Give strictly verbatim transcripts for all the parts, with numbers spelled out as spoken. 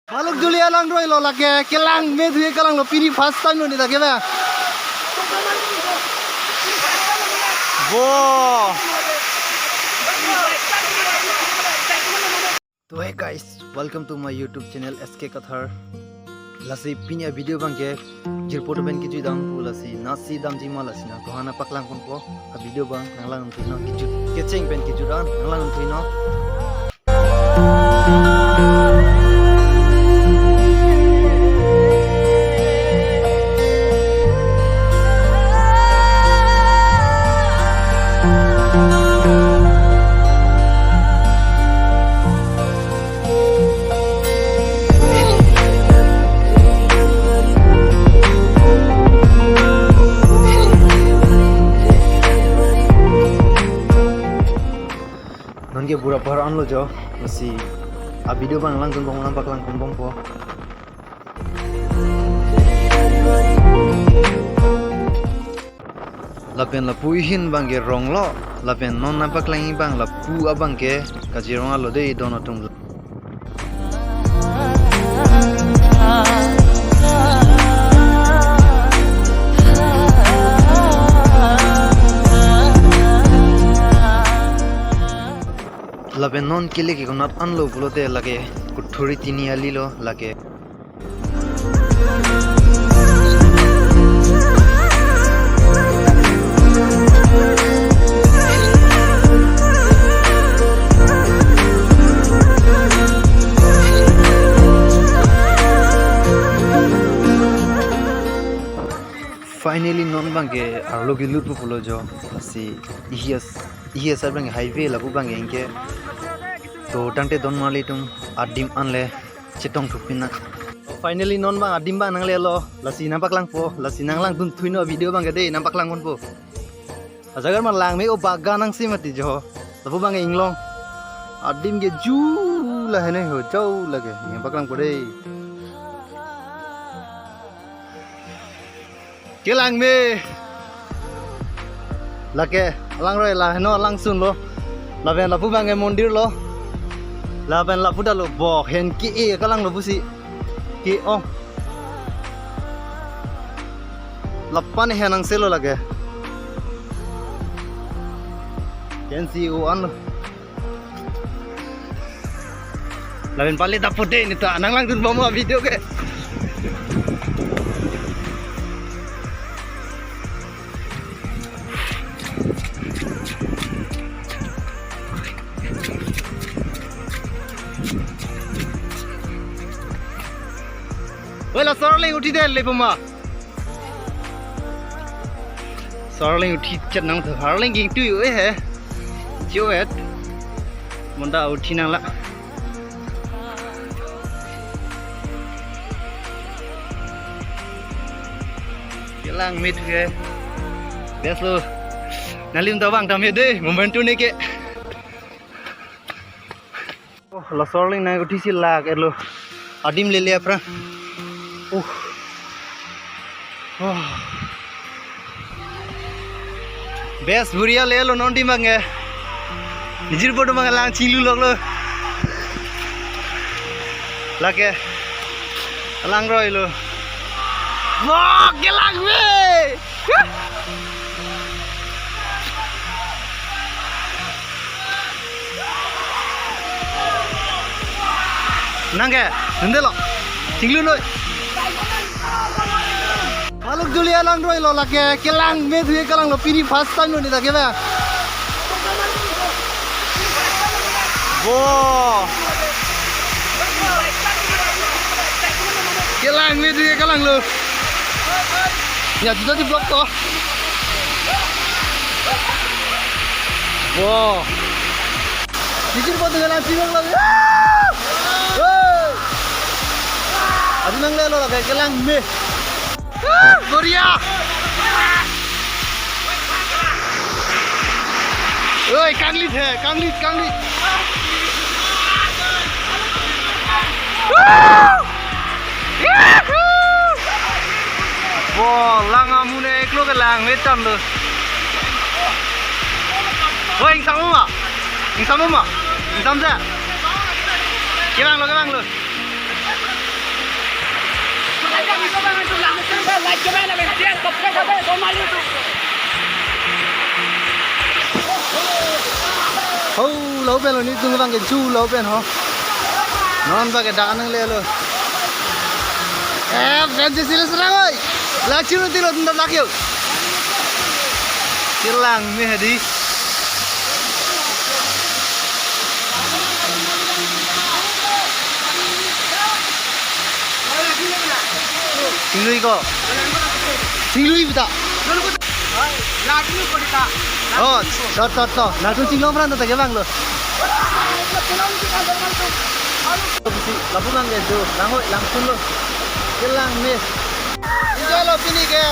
Maluk juli alang roi lo lake, kelang me thu-e kalanglo, pini first time lo ne lake ba. Bo. To hey guys, welcome to my YouTube channel S K Kathar. Lasi pini a video abang ke jirpo pen kejut dam pu, lasi nasi damji ma, lasi nangtumphan nangpaklang ponpo. A video abang nanglang thunon, kejut kecheng pen kejut an nanglang thunon. Non ke Bura Pahar anlo jo, lasi a video abang langdun bang nangpaklang ponbompo. Lapen lapu ahin abang ke rong lo, lapen non nangpaklangji abang lapu abang ke Kaziranga lo dei, don atum. Lapen non kele ke konat anlo pulote lake Kuthuri Tini Ali lo lake. Finally non abang ke arlo kelut pulo jo, lasi ehi as-, ehi asar abang highway lapu abang ke anke. To tangte don marli atum, adim anle chetong thupin nang. Finally non abang adim abang nanglelo, lasi nangpaklangpo, lasi nanglangdun thunon video abang ke dei, nangpaklang ponpo. Ajagar ma lang me o bagan nangsi mati jo. Lapu abang inglong. Adim ke ju la hene ho, jau lake. Nangpaklangpo dei. Kelang me. Lake, alang roi la heno alangsun lo. Lapen lapu abang ke mondir lo. Lapen lapu ta lo bo hen ke-e kalanglo pusi. Ke-ong. Lapu an he nangse lo lake. Ken si o anlo. Lapen pale dapo dei ne ta, nanglangdun bom a video ke. Wala sorling uthi del le puma. Sorling uthi chet nang thu, harling ging tu yu eh he. Chiwet. Munda uthi nanglo. Kelang me thu ke. Best lo. Nanglim ta vang tam he dei, momentum ne ke. Oh, laso arleng nang uthi si lak-etlo. Adim lele aphrang. Uh. Oh. Best buria lelo non adim abang ke. Nijir bodo mang lang chinglu loklo. Lake. Lang roilo. Wah, kelang me. Nang ke, nende lo. Chinglu noi. Maluk juli alang roilo lake, kelang me thu-e kalanglo, pini first time lo ne ta ke ba. Bo. Kelang me thu-e kalanglo. Ya, juta di block to. Bo. Nijir bodo lang chinglu lok. Hey. Adim nang lelo lake, kelang me. Buria. Oi, kanglit he, kanglit, kanglit. Bo, lang amun eklo kelang me tanglo. Oi, ingsam ma? Ingsam ma? Ingsam sa? Kevanglo, kevanglo. Ho, lapen lo nelitum abang ke ju lapen ho. Non abang ke dak nanglelo. Eh, fans si sila serang oi. Lachiru tilo tunda lakyo. Kelang me hadi. Thinglui ko. Thinglui beta. Oh, short, short to. Nangtum chinglong pran ta ke bang lo. Lapu bang ke jo, lang hoi, langsun lo. Kelang me. Enjoy lo pini ke.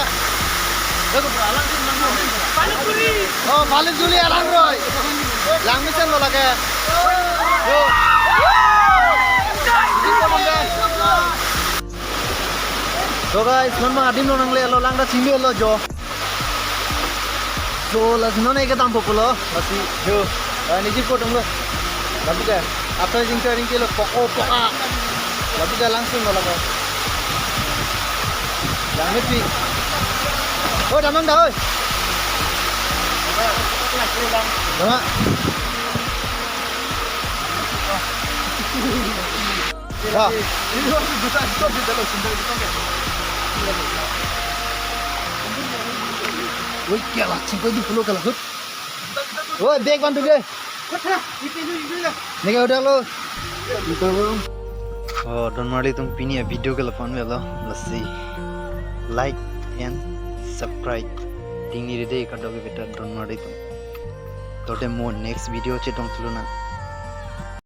Oh, Bhalochuri alang roi. Lang mesen lo lake. Yo. So guys, non abang adim lo nanglelo, lang ta chinglelo jo. So, lasi non ke dampo pulo, lasi, yo, ah, niji photo lo. Lapu ke, after jing sharing ke lo, poko, poka. Lapu ke langsun lo lake. Yang mesti. Oh, damang dah, oi. Damang. Ya. Oi, kela, chingkoi di pulo kela, hut. Oi, bag bantu ke. Neke udah lo. Oh, Donmarli atum pini a video ke lapu-an avelo, lasi like and subscribe. Tingni rede kadok ke beta Donmarli atum. Tote mo next video chetong tuluna.